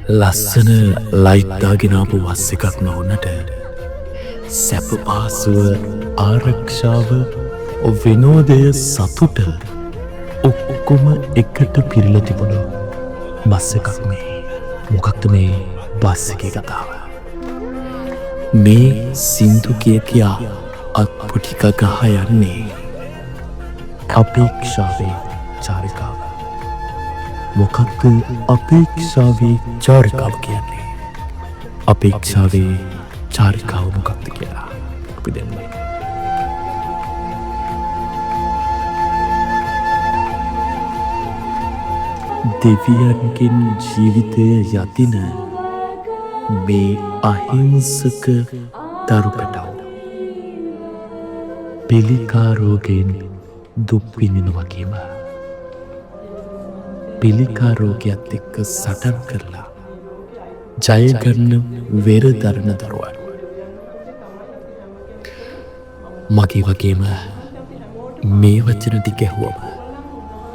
ලස්සන ලයිට් දාගෙන ආපු බස් එකක් නොවුනට සැප පහසුව, ආරක්ෂාව, විනෝදය, සතුට ඔක්කොම එකට පිරিলা තිබුණු බස් එකක් මේ. මොකක්ද මේ බස් එකේ කතාව? මේ සින්දු කිය කියා අත්පො ටික ගහ යන්නේ අපේක්ෂාවේ චාරිකාව. මොකක්ද අපේක්ෂාවේ චාරිකාව කියන්නේ? අපේක්ෂාවේ චාරිකාව මොකක්ද කියලා අපි දෙන්න. දෙවියන්ගෙන් ජීවිතය යතින මේ අහිංසක දරු පැටව් පිළිකා රෝගයෙන් දුක් විඳින වගේම පිළිකා රෝගයත් එක්ක සටන් කරලා ජය ගන්න වෙර දරන දරුවන්. මගේ වගේම මේ වචන ටික ඇහුවම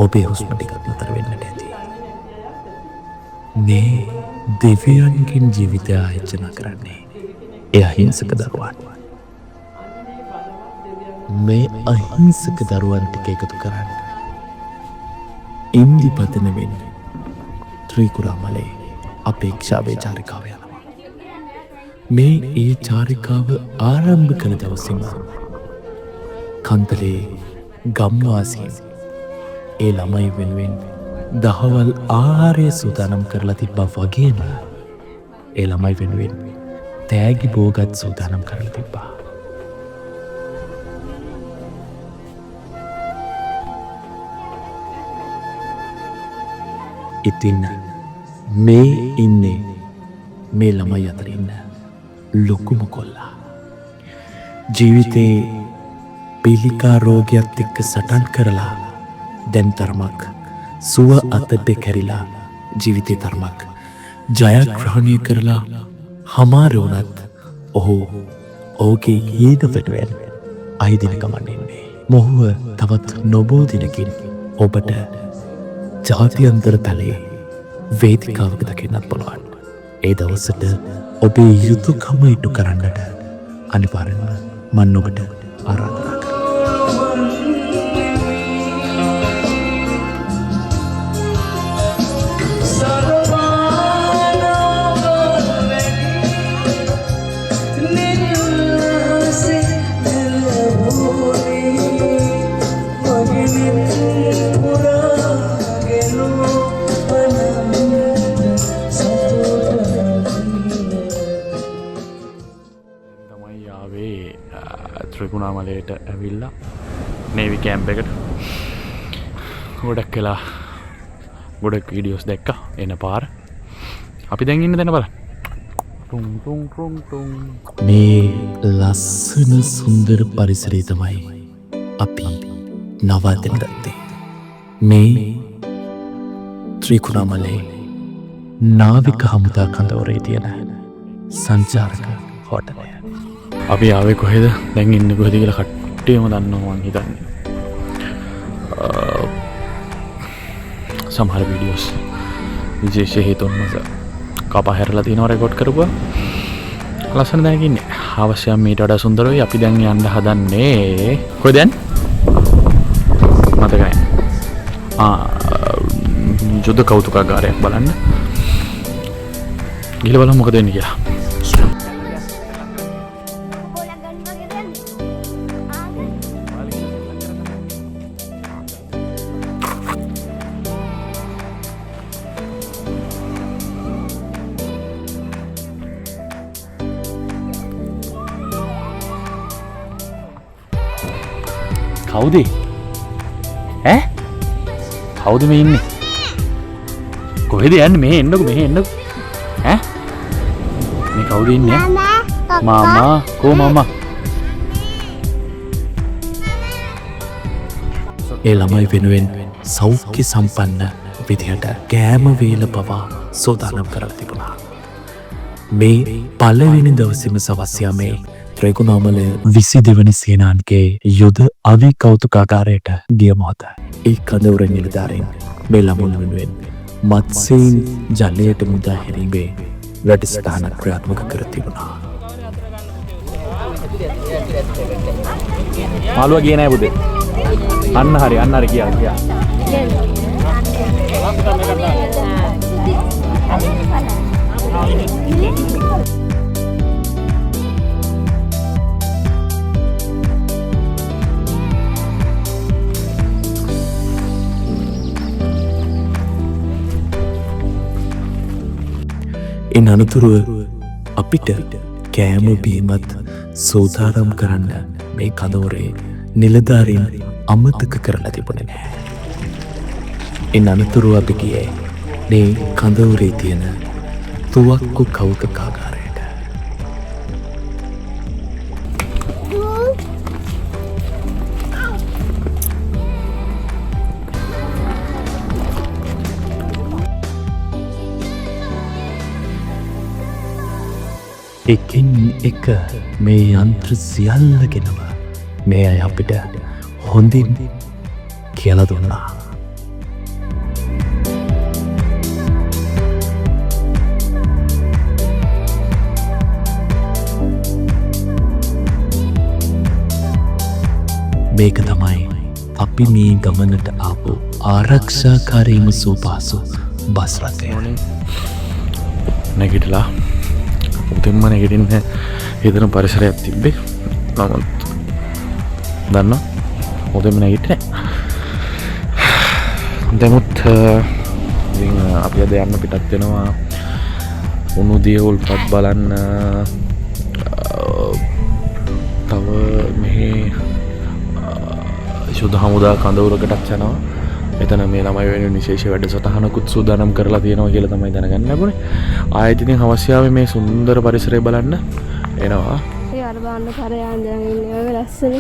ඔබේ හුස්ම ටිකක් නතර වෙන්නට ඇති. මේ දෙවියන්ගෙන් ජීවිතය ආයෝජන කරන්නේ ඒ අහිංසක දරුවන්. මේ අහිංසක දරුවන් ටික එකතු කරන්න ඉන්දිපතනවෙන් ත්‍රිකුරාමලේ අපේක්ෂාවේ චාරිකාව යනවා. මේ ඒ චාරිකාව ආරම්භ කළ දවසින්ම කන්තලේ ගම්වාසීන් ඒ ළමයි වෙනුවෙන් දහවල් ආහාරය සූදානම් කරලා තිබ්බා වගේම ඒ ළමයි වෙනුවෙන් තෑගි බෝගත් සූදානම් කරලා තිබ්බා. ඉතින් මේ ඉන්නේ මේ ළමයි අතර ඉන්න ලොකුම කොල්ලා. ජීවිතේ පිළිකා රෝගයත් එක්ක සටන් කරලා දැන් තරමක් සුව අතට කැරිලා ජීවිතේ තරමක් ජයග්‍රහණය කරලා හමාර වුණත් ඔහු ඔහුගේ හීන වෙනුවෙන් අහිදින ගමන් ඉන්නේ. මොහුව තවත් නොබෝ දිනකින් ඔබට ජාත්‍යන්තර තලයේ වේදිකාවක දකින්නත් පුළුවන්. ඒ දවසට ඔබේ යුතුකම ඉටු කරන්නට අනිවාර්යෙන්ම මන් ඔබට ආරාධනා කරනවා. තමයි ආවේ ත්‍රිකුණාමලයට ඇවිල්ලා නේවි කැම්ප් එකට. ගොඩක් වෙලා ගොඩක් වීඩියෝස් දැක්කා එන පාර. අපි දැන් ඉන්න තැන බලන්න. ටුම් ටුම් ටුම් ටුම්. මේ ලස්සන සුන්දර පරිසරය තමයි අපි නවාතැන් ගත්තේ. මේ ත්‍රිකුණාමලේ නාවික හමුදා කඳවුරේ තියෙන සංචාරක හෝටලය. අපි ආවේ කොහෙද, දැන් ඉන්නේ කොහෙද කියලා කට්ටියම දන්නවා මං හිතන්නේ. සමහර වීඩියෝස් විශේෂ හේතුන් මත කපා හැරලා තියෙනවා රෙකෝඩ් කරපුවා. ලස්සන තැනක ඉන්නේ. අවශ්‍යම මීට වඩා සුන්දර වෙයි. අපි දැන් යන්න හදන්නේ කොහෙද යන්නේ? මතක නෑ. යුද කෞතුකාගාරයක් බලන්න. ගිහලා බලමු මොකද වෙන්නේ කියලා. කවුද? ඈ? කවුද මේ ඉන්නේ? කොහෙද යන්නේ? මෙහෙ එන්නකෝ, මෙහෙ එන්නකෝ. ඈ? මේ කවුද ඉන්නේ? මාමා, කෝ මාමා? ඒ ළමයි වෙනුවෙන් සෞඛ්‍ය සම්පන්න විදිහට කෑම වේල පවා සූදානම් කරලා තිබුණා. මේ පළවෙනි දවසේම සවස් යාමේ ත්‍රිකුණාමලය 22 වෙනි සේනාංකයේ යුද අවි කෞතුකාගාරයට ගිය මොහොත ඒ කඳවුර නිලධාරීන් මේ ළමුන් වෙනුවෙන් මත්ස්‍යයින් ජලයට මුදා හැරීමේ වැඩසටහනක් ක්‍රියාත්මක කර තිබුණා. මාළුවා ගියේ නෑ පුතේ. අන්න හරි අන්න හරි ගියා ගියා. ඉන් අනතුරුව අපිට කෑම බීමත් සූදානම් කරන්න මේ කඳවුරේ නිලධාරීන් අමතක කරලා තිබුණේ නැහැ. ඉන් අනතුරුව අපි ගියේ මේ කඳවුරේ තියෙන තුවක්කු කෞතුකාගාරයට. එකින් එක මේ යන්ත්‍ර සියල්ල ගැනම මේ අය අපිට හොඳින් කියලා දුන්නා. මේක තමයි අපි මේ ගමනට ආපු ආරක්ෂාකාරීම සුවපහසු බස් රථය. නැගිටලා උදෙන්ම නැගිටින්න හිතන පරිසරයක් තිබ්බේ. නමුත් දන්නවා උදෙන්ම නැගිටින්නේ නෑ. දැමුත් ඉතින් අපි අද යන්න පිටත් වෙනවා උණුදිය උල්පත් බලන්න. තව මෙහි ශුද්ධ හමුදා කඳවුරකටත් යනවා. එතන මේ ළමයි වෙනුවෙන් විශේෂ වැඩසටහනකුත් සූදානම් කරලා තියෙනවා කියලා තමයි දැනගන්න ලැබුණේ. ආයෙත් ඉතින් හවස් යාමේ මේ සුන්දර පරිසරය බලන්න එනවා. ඒ අර බලන්න කරයන් දැන් ඉන්නේ ඔය ලස්සන.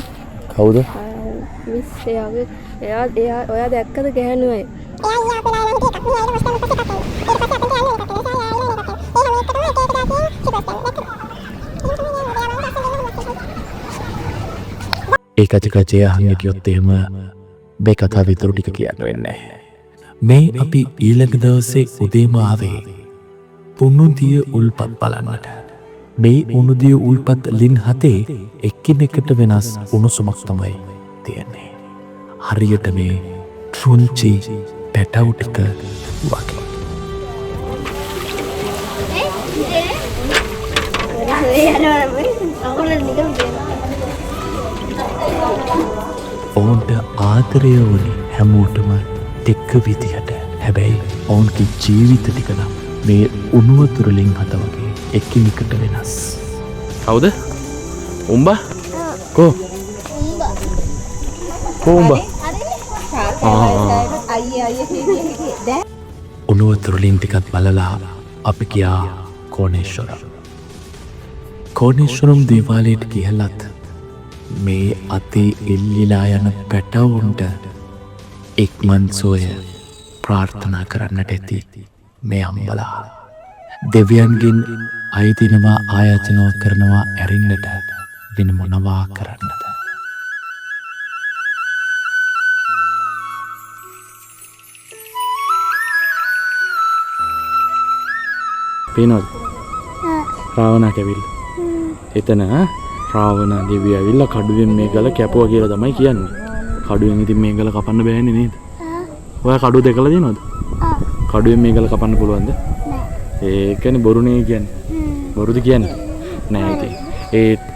කවුද? මිස් එයාගේ එයා එයා ඔයා දැක්කද ගැහණු අය? ඒ කච කචේ අහන් හිටියොත් එහෙම මේ කතාව ඉතුරු ටික කියන්න වෙන්නේ නැහැ. මේ අපි ඊළඟ දවසේ උදේම ආවේ පුනුදිය උල්පත් බලන්නට. මේ උණුදිය උල්පත් ලින් හතේ එකිනෙකට වෙනස් උණුසුමක් තමයි තියෙන්නේ. හරියට මේ ට්‍රුන්චි පැටව් ටික වගේ. ඔවුන්ට ආදරය වුණේ හැමෝටම එක්ක විදිහට. හැබැයි ඔවුන්ගේ ජීවිත ටික නම් මේ උණු වතුර ලින් හත වගේ එකිනෙකට වෙනස්. කවුද? උඹා? කෝ? කෝ උඹා? උණු වතුර ලින් ටිකත් බලලා අපි ගියා කෝණේශ්වරම්. කෝණේශ්වරම් දේවාලයට ගිහලත් මේ අතේ එල්ලිලා යන පැටවුන්ට ඉක්මන් සුවය ප්‍රාර්ථනා කරන්නට ඇති මේ අම්බලා. දෙවියන්ගෙන් අයදිනවා ආයාචනාව කරනවා ඇරින්නට වෙන මොනවා කරන්නද? පේනවද? රාවණා කැවිල්ල. එතන රාවණ දෙවියෝ ඇවිල්ලා කඩුවෙන් මේ ගල කැපුවා කියලා තමයි කියන්නේ. කඩුවෙන් ඉතින් මේ ගල කපන්න බෑනේ නේද? ඔයා කඩුව දැකලා තියෙනවද? කඩුවෙන් මේ ගල කපන්න පුළුවන්ද? ඒකනේ බොරුනේ කියන්නේ. බොරුද කියන්නේ? නෑ ඉතින්. ඒත්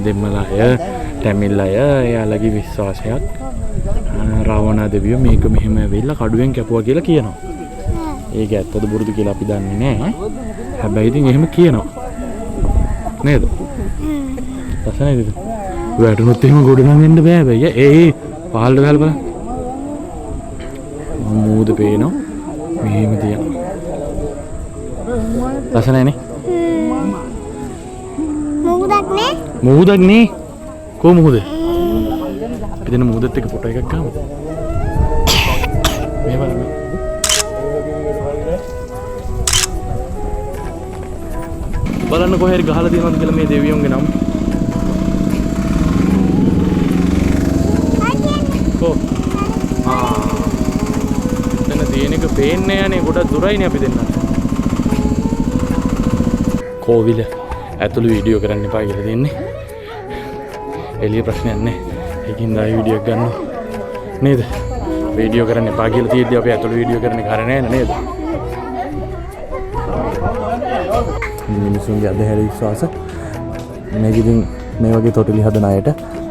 දෙම්මල අය, ටැමිල් අය එයාලගේ විශ්වාසයක් රාවණ දෙවියෝ මේක මෙහෙම ඇවිල්ලා කඩුවෙන් කැපුවා කියලා කියනවා. ඒක ඇත්තද බොරුද කියලා අපි දන්නේ නෑ. හැබැයි ඉතින් එහෙම කියනවා. නේද? ලස්සනයිද ഇത്? වැටුනොත් එහෙම ගොඩ නම් එන්න බෑ හැබැයි. ඒ ඒ පහළට බහලා බලන්න. මූද පේනවා. මෙහෙම තියෙනවා. ලස්සනයි නේ? මුහුදක් නේ? මුහුදක් නේ. කො මුහුද? අපි දෙන්න මුහුදත් එක්ක ෆොටෝ එකක් ගමු. මේ බලන්න. බලන්න කොහේ හරි ගහලා තියෙනවද කියලා මේ දෙවියන්ගේ නම්. කො? එතන පේන එක පේන්නේ නෑනේ, ගොඩක් දුරයිනේ අපි දෙන්නට. කෝවිල ඇතුළු වීඩියෝ කරන්න එපා කියලා තියන්නේ. එළිය ප්‍රශ්නයක් නෑ. ඒකින් ආයි වීඩියෝ එකක් ගන්නවා. නේද? වීඩියෝ කරන්න එපා කියලා තියෙද්දි අපි ඇතුළු වීඩියෝ කරන එක හරි නෑ නේද? මිනිසුන්ගේ අදහැර විශ්වාස මේක ඉතින් මේ වගේ තොටිලි හදන අයට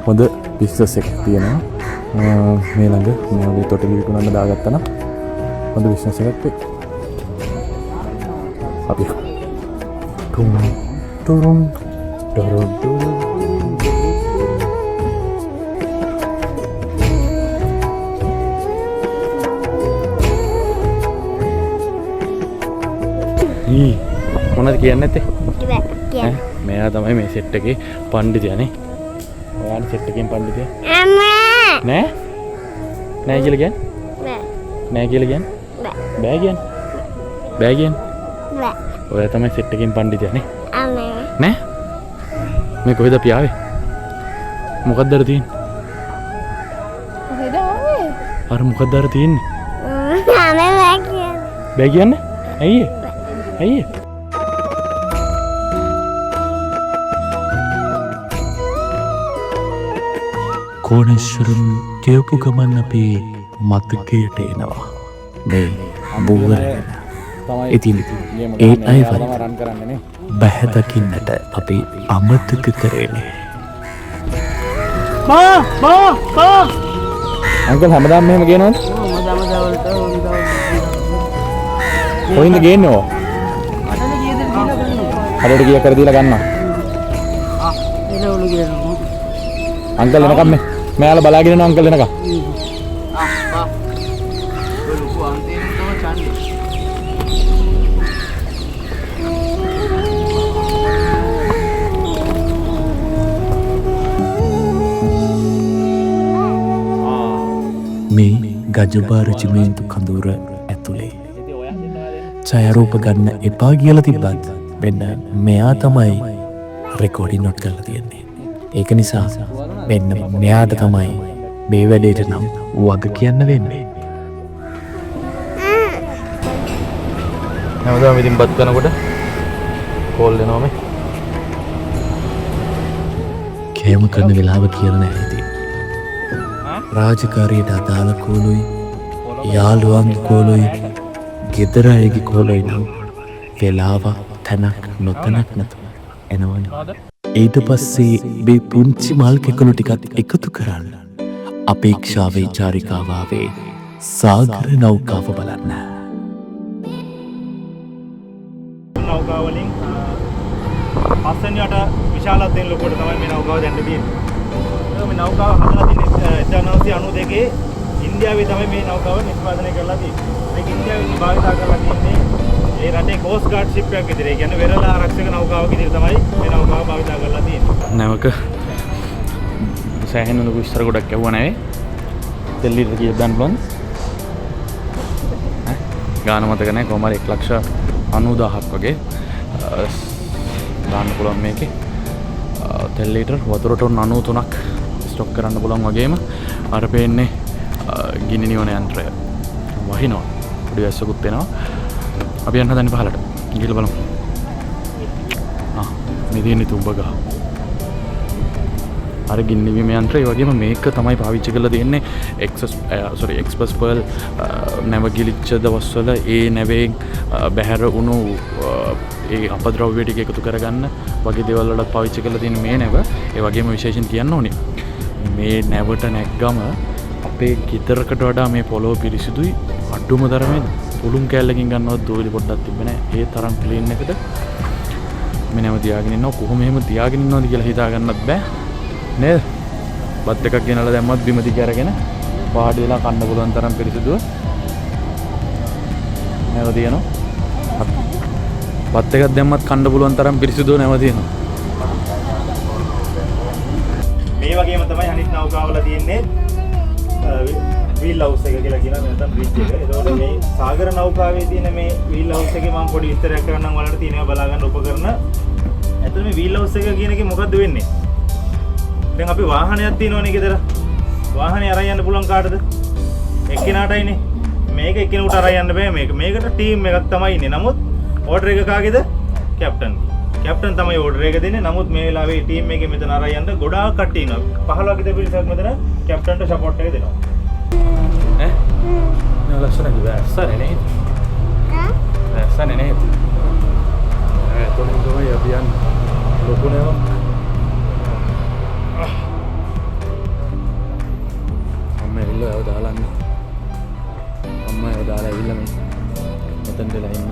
හොඳ බිස්නස් එකක් තියෙනවා. මේ ළඟ මේ වගේ තොටිලි විකුණන්න දාගත්තා නම් හොඳ බිස්නස් එකක් වෙයි. අපි ටුම් ටුරුම් ටුරුම් ටුරුම්. ඊ මොනවද කියන්නේ නැත්තේ? බෑ කියන්න. ඈ? මෙයා තමයි මේ සෙට් එකේ පණ්ඩිතයා නේ. ඔයාලා සෙට් එකෙන් පණ්ඩිතයා? අම්මා. නෑ? නෑ කියලා කියන්නේ? බෑ. නෑ කියලා කියන්නේ? බෑ. බෑ කියන්නේ? බෑ කියන්නේ? බෑ. ඔයා තමයි සෙට් එකෙන් පණ්ඩිතයා නේ? අම්මා. නෑ? මේ කොහෙද අපි ආවේ? මොකද්ද අර තියෙන්නේ? කොහෙද ආවේ? අර මොකද්ද අර තියෙන්නේ? අම්මා බෑ කියන්නේ. බෑ කියන්නේ? ඇයි ඒ? ඇයි ඒ? කෝණේශ්වරම් කියපු ගමන් අපේ මතකයට එනවා මේ බූවර ගැන. ඉතින් ඒ අයවත් බැහැ දකින්නට අපි අමතක කරේ නෑ. අංකල් හැමදාම මෙහෙම ගේනවද? කොහින්ද ගේන්නේ ඔය? කඩේට ගියා කර දීලා ගන්නවා. අංකල් එනකම් මේ මෙයාලා බලාගෙන ඉන්නවා අංකල් එනකම්. මේ ගජබා රෙජිමේන්තු කඳවුර ඇතුලේ ඡායාරූප ගන්න එපා කියලා තිබ්බත් මෙන්න මෙයා තමයි රෙකෝඩින් නොට් කරලා තියෙන්නේ. ඒක නිසා මෙන්න මෙයාට තමයි මේ වැඩේට නම් වග කියන්න වෙන්නේ. හැමදාම ඉතින් බත් කනකොට කෝල් එනවා මේ. කෑම කරන වෙලාව කියලා නෑ ඉතින්. රාජකාරියට අදාළ කෝලුයි, යාළුවන්ගේ කෝලුයි, ගෙදර අයගේ කෝලුයි නම් වෙලාවක් තැනක් නොතැනක් නැතුව එනවනේ. ඊට පස්සේ මේ පුංචි මල් කැකුළු ටිකත් එකතු කරන්න අපේක්ෂාවේ චාරිකාව ආවේ සාගර නෞකාව බලන්න. නෞකාව වලින් පස්වෙනි යට විශාලත්වයෙන් ලොකුවට තමයි මේ නෞකාව දැන් තියෙන්නේ. මේ නෞකාව හදලා තියෙන්නේ 1992 ඉන්දියාවේ තමයි මේ නෞකාව නිෂ්පාදනය කරලා තියෙන්නේ. මේක ඉන්දියාවේ භාවිතා කරලා තියෙන්නේ ඒ රටේ කෝස්ට් ගාඩ් ෂිප් එකක් විදිහට. ඒ කියන්නේ වෙරළ ආරක්ෂක නෞකාවක් විදිහට තමයි මේ නෞකාව භාවිතා කරලා තියෙන්නේ. නැවක සෑහෙන ලොකු විස්තර ගොඩක් ඇහුවා නැවේ. තෙල් ලීටර කීයක් දාන්න පුළුවන්ද? ඈ? ගාන මතක නෑ, කොහොම හරි 1,90,000ක් වගේ දාන්න පුළුවන් මේකේ. තෙල් ලීටර වතුර ටොන් 93ක් ස්ටොක් කරන්න පුළුවන් වගේම අර පේන්නේ ගිනි නිවන යන්ත්‍රය වහිනවා. පොඩි වැස්සකුත් එනවා. අපි යන්න හදන්නේ පහලට. ගිහලා බලමු. මේ තියෙන්නේ තුඹ ගහ. අර ගිනි නිවීම යන්ත්‍රය, ඒ වගේම මේක තමයි පාවිච්චි කරලා තියෙන්නේ එක්ස්පස් පර්ල් නැව ගිලිච්ච දවස්වල ඒ නැවෙන් බැහැර වුණු ඒ අපද්‍රව්‍ය ටික එකතු කරගන්න වගේ දේවල් වලට පාවිච්චි කරලා තියෙන මේ නැව. ඒ වගේම විශේෂයෙන් කියන්න ඕනේ මේ නැවට නැග්ගම අපේ ගෙදරකට වඩා මේ පොළොව පිරිසිදුයි. අඩුම තරමේ පුළුන් කෑල්ලකින් ගන්නවත් දූවිලි පොඩ්ඩක් තිබ්බේ නෑ. ඒ තරම් ක්ලීන් එකට මේ නැව තියාගෙන ඉන්නවා. කොහොම එහෙම තියාගෙන ඉන්නවද කියලා හිතා ගන්නත් බෑ නේද? බත් එකක් ගෙනල්ලා දැම්මත් බිම දිගේ අරගෙන වාඩි වෙලා කන්න පුළුවන් තරම් පිරිසිදුව නැව තියෙනවා. බත් එකක් දැම්මත් කන්න පුළුවන් තරම් පිරිසිදුව නැව තියෙනවා. මේ වගේම තමයි අනිත් නෞකාවල තියෙන්නේ වීල් හවුස් එක කියලා කියනවා, නැත්නම් බ්‍රිජ් එක. එතකොට මේ සාගර නෞකාවේ තියෙන මේ වීල් හවුස් එකේ මම පොඩි විස්තරයක් කරන්නම් ඔයාලට. තියෙනවා බලා ගන්න උපකරණ. ඇත්තටම මේ වීල් හවුස් එක කියන එකේ මොකද්ද වෙන්නේ? දැන් අපි වාහනයක් තියෙනවනේ ගෙදර. වාහනේ අරන් යන්න පුළුවන් කාටද? එක්කෙනාටයිනේ. මේක එක්කෙනෙකුට අරන් යන්න බෑ මේක. මේකට ටීම් එකක් තමයි ඉන්නේ. නමුත් ඕඩර් එක කාගේද? කැප්ටන්ගේ. කැප්ටන් තමයි ඕඩර් එක දෙන්නේ. නමුත් මේ වෙලාවේ ටීම් එකේ මෙතන අරන් යන්න ගොඩාක් කට්ටිය ඉන්නවා. 15ක් විතර පිරිසක් මෙතන කැප්ටන්ට සපෝට් එක දෙනවා. ඈ? නෑ ලස්සනයි වැස්සනේ නේද? වැස්සනේ නේද? ඈ එතනින් තමයි අපි යන්නේ. ලොකු නෑව. අම්මා ඇවිල්ලා ඔයව දාලා ඉන්න. අම්මා ඔයව දාලා ඇවිල්ලා මේ මෙතන වෙලා ඉන්න.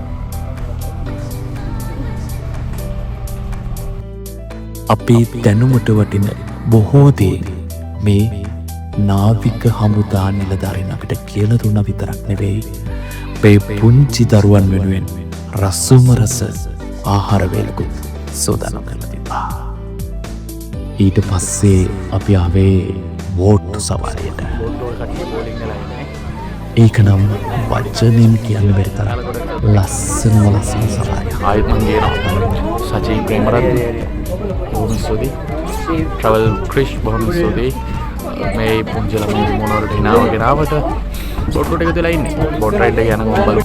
අපේ දැනුමට වටින බොහෝ දේ මේ නාවික හමුදා නිලධාරීන් අපිට කියලා දුන්නා විතරක් නෙවෙයි, අපේ පුංචි දරුවන් වෙනුවෙන් රසම රස ආහාර වේලකුත් සූදානම් කරලා තිබ්බා. ඊට පස්සේ අපි ආවේ බෝට්ටු සවාරියට. ඒක නම් වචනෙන් කියන්න බැරි තරම් ලස්සනම ලස්සන සවාරියක්. ආයෙත් මං ගේනවා. සචින් ප්‍රේමරත්න බොහොම ස්තුතියි. ට්‍රැවල් ක්‍රිෂ් බොහොම ස්තුතියි. මේ පුංචි ළමයි මොනවලට හිනාව ගෙනාවට බෝට්ටුවට එකතු වෙලා ඉන්නේ. බෝට් රයිඩ් එක යනකම් බලමු.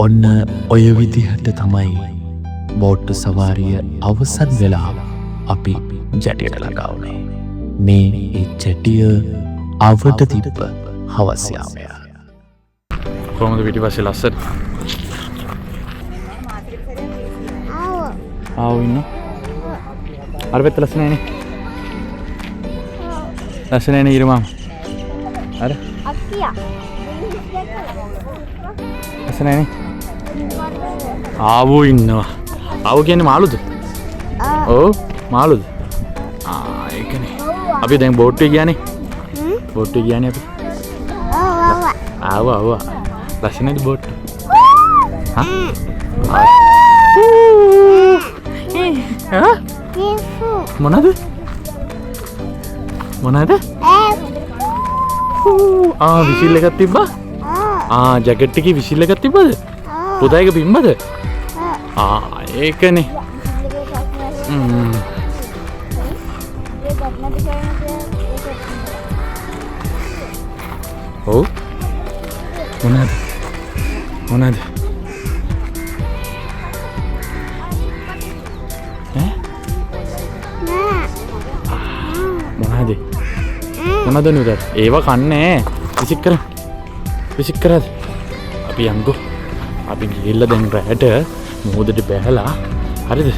ඔන්න ඔය විදිහට තමයි බෝට්ටු සවාරිය අවසන් වෙලා අපි ජැටියට ළඟා වුණේ. මේ ඒ ජැටිය අවට තිබ්බ හවස් යාමය. කොහොමද පිටිපස්සේ ලස්සන? ආවෝ ඉන්න. අර පැත්ත ලස්සනයි නේ? ලස්සනයි නේ ඊරමාම? අර? අක්කියා. ලස්සනයි නේ? ආවෝ ඉන්නවා. ආවෝ කියන්නේ මාළුද? ඔව් මාළුද? ආ ඒකනේ. අපි දැන් බෝට්ටුවේ ගියානේ. බෝට්ටුවේ ගියානේ අපි. ඔව් ඔව්. ආවා ආවා. ලස්සනයිද බෝට්ටුව? හා? ඈ? මොනද? මොනද? ආ විසිල් එකක් තිබ්බා? ආ ජැකට් එකේ විසිල් එකක් තිබ්බද? පුතා එක බිම්බද? ආ ඒකනේ. ඔව්. මොනද? මොනද? ඈ? මොනද? මොනද නුදත්? ඒව කන්නේ. විසික් කර. විසික් කරද? අපි යන්කෝ. අපි ගිහිල්ලා දැන් රැට මුහුදට බැහැලා හරිද?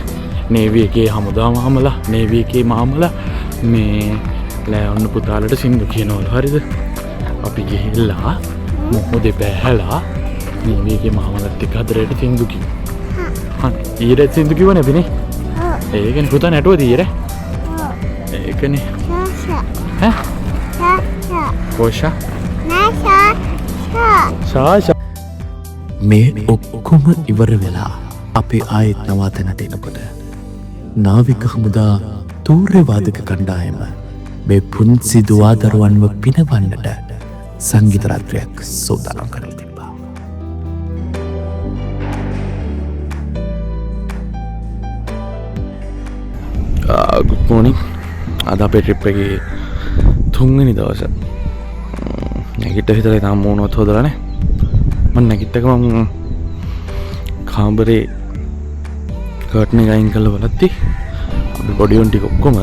නේවි එකේ හමුදා මාමලා, නේවි එකේ මාමලා මේ ලෑ ඔන්න පුතාලට සින්දු කියනවලු හරිද? අපි ගිහිල්ලා මුහුදේ බැහැලා නේවි එකේ මාමලත් එක්ක අද රැට සින්දු කිව්වා. හරි. ඊයේ රැත් සින්දු කිව්වනේ අපි නේ? ඒකනේ පුතා නැටුවද ඊයේ රැ? ඒකනේ. ඈ? කෝෂා? ෂා ෂා. මේ ඔක්කොම ඉවර වෙලා අපි ආයෙත් නවාතැනට එනකොට නාවික හමුදා තූර්ය වාදක කණ්ඩායම මේ පුංචි දුවාදරුවන්ව පිනවන්නට සංගීත රාත්‍රියක් සූදානම් කරලා තිබ්බා. Good morning. අද අපේ ට්‍රිප් එකේ තුන්වෙනි දවස. නැගිට හිතලා තාම මූණවත් හොදලා නැහැ. මං නැගිට්ට ගමන් කාමරේ කර්ටන් එක අයින් කරලා බලද්දි අපි පොඩි උන් ටික ඔක්කොම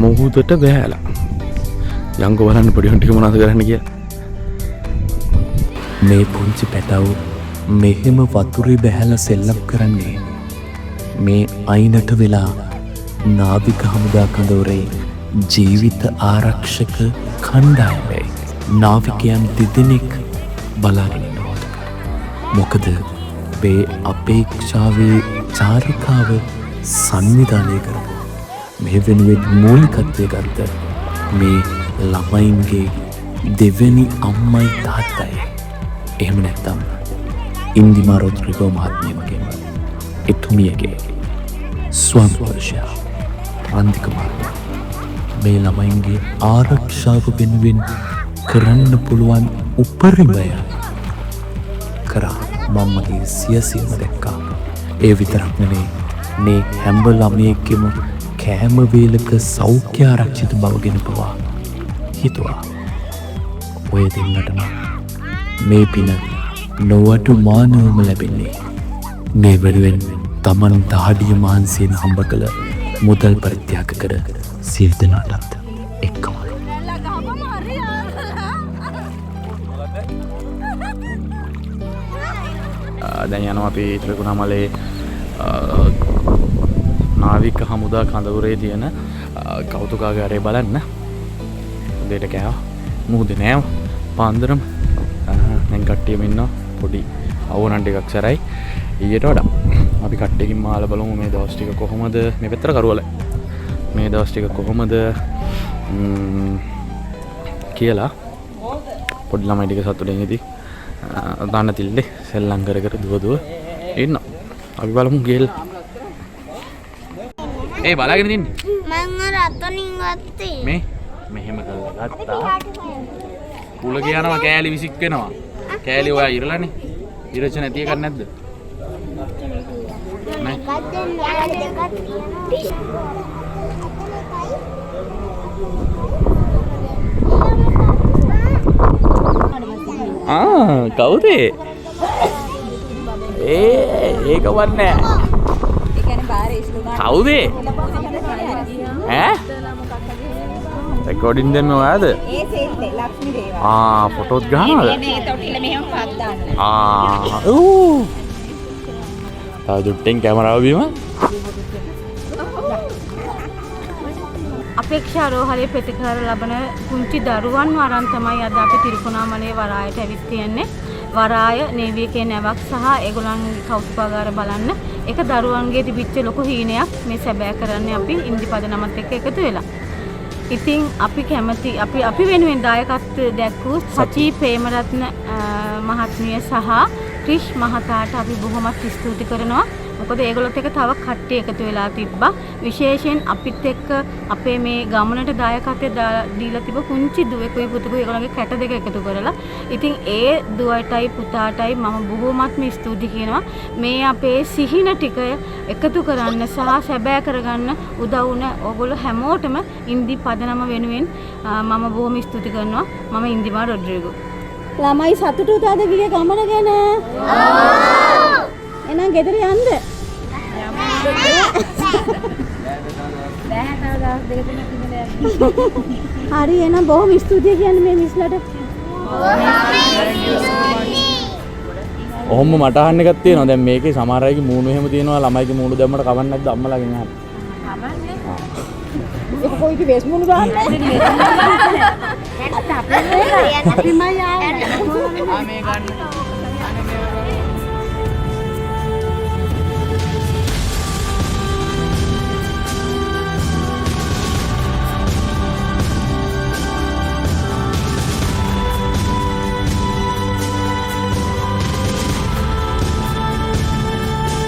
මුහුදට බෑලා. යන්කෝ බලන්න පොඩි උන් ටික මොනවද කරන්න කියලා. මේ පුංචි පැටව් මෙහෙම වතුරේ බැහැලා සෙල්ලම් කරන්නේ මේ අයිනට වෙලා නාවික හමුදා කඳවුරේ ජීවිත ආරක්ෂක කණ්ඩායමේ නාවිකයන් දෙදෙනෙක් බලාගෙන ඉන්න ඕන. මොකද මේ අපේක්ෂාවේ චාරිකාව සංවිධානය කරපු මේ වෙනුවෙන් මූලිකත්වය ගත්ත මේ ළමයින්ගේ දෙවෙනි අම්මයි තාත්තයි එහෙම නැත්නම් ඉන්දිමා රොඩ්රිගෝ මහත්මිය වගේම එතුමියගේ ස්වාමි පුරුෂයා රන්දික මහත්මයා මේ ළමයින්ගේ ආරක්ෂාව වෙනුවෙන් කරන්න පුළුවන් උපරිමය කරා. මම මගේ සියසියම දැක්කා. ඒ විතරක් නෙමෙයි, මේ හැම ළමයෙක්ගේම කෑම වේලක සෞඛ්‍ය ආරක්ෂිත බව ගැන පවා හිතුවා. ඔය දෙන්නට නම් මේ පින නොඅඩුමානවම ලැබෙන්නේ. මේ වෙනුවෙන් තමන් දහඩිය මහන්සියෙන් හම්බ කළ මුදල් පරිත්‍යාග කර සියලු දෙනාටත් එක්කම. දැන් යනවා අපි ත්‍රිකුණාමලේ නාවික හමුදා කඳවුරේ තියෙන කෞතුකාගාරය බලන්න. හොඳට කෑවා. මුහුදේ නෑව. පාන්දරම. දැන් කට්ටියම ඉන්නවා. පොඩි අවුනන් ටිකක් සැරයි ඊයට වඩා. අපි කට්ටියකින් මාලා බලමු මේ දවස් ටික කොහොමද. මේ පැත්තට කරුවල. මේ දවස් ටික කොහොමද කියලා පොඩි ළමයි ටික සතුටින් ඉතින් දාන්න තිල්ලේ සෙල්ලම් කර කර දුව දුව ඉන්නවා. අපි බලමු ගිහලා. ඒ බලාගෙන ඉන්නේ. මං අර අතනින් ගත්තේ. මේ මෙහෙම කරලා ගත්තා. කුල කියනවා කෑලි විසික් වෙනවා. කෑලි ඔයා ඉරලානේ. ඉරච නැති එකක් නැද්ද? නෑ. එකක් දෙන්න දෙකක් තියෙනවා. ආ කවුද ඒ? ඒ ඒක වන්නේ නෑ. කවුද ඒ? ඈ? රෙකෝඩින් දැම්මේ ඔයාද? ඒ සෙල්ලේ ලක්ෂ්මී දේවා. ආ ෆොටෝත් ගහනවද? මේ තොටිල්ල මෙහෙම පත් දාන්න. ආ ඌ. තව දුට්ටෙන් කැමරාව බීම. අපේක්ෂා රෝහලේ ප්‍රතිකාර ලබන පුංචි දරුවන්ව අරන් තමයි අද අපි තිරිකුණාමලේ වරායට ඇවිත් තියෙන්නේ. වරාය නේවි එකේ නැවක් සහ ඒගොල්ලන්ගේ කෞතුකාගාර බලන්න. ඒක දරුවන්ගේ තිබිච්ච ලොකු හීනයක් මේ සැබෑ කරන්නේ අපි ඉන්දිපද නමත් එක්ක එකතු වෙලා. ඉතින් අපි කැමති අපි වෙනුවෙන් දායකත්වය දැක්වූ සචී ප්‍රේමරත්න මහත්මිය සහ ක්‍රිෂ් මහතාට අපි බොහොමත් ස්තුති කරනවා. මොකද ඒගොල්ලොත් එක්ක තව කට්ටිය එකතු වෙලා තිබ්බා. විශේෂයෙන් අපිත් එක්ක අපේ මේ ගමනට දායකත්වය දීලා තිබ්බ පුංචි දුවෙකුයි පුතෙකුයි ඒගොල්ලන්ගේ කැට දෙක එකතු කරලා. ඉතින් ඒ දුවටයි පුතාටයි මම බොහොමත්ම ස්තුති කියනවා. මේ අපේ සිහින ටික එකතු කරන්න සහ සැබෑ කරගන්න උදව් වුණ ඕගොල්ලෝ හැමෝටම ඉන්දි පදනම වෙනුවෙන් මම බොහොම ස්තුති කරනවා. මම ඉන්දිමා රොඩ්රිගෝ. ළමයි සතුටුද අද ගිය ගමන ගැන? ඔව්. එහෙනම් ගෙදර යන්න. හරි එහෙනම් බොහොම ස්තුතියි කියන්නේ මේ මිස්ලට. ඔහොම මට අහන්න එකක් තියෙනවා. දැන් මේකේ සමහර අයගේ මූණු එහෙම තියෙනවා. ළමයිගේ මූණු දැම්මට කවන්නේ නැද්ද අම්මලාගෙන් අහන්න. ඒක කොයිද වෙස් මූණු දාන්නේ? අපිමයි ආවේ.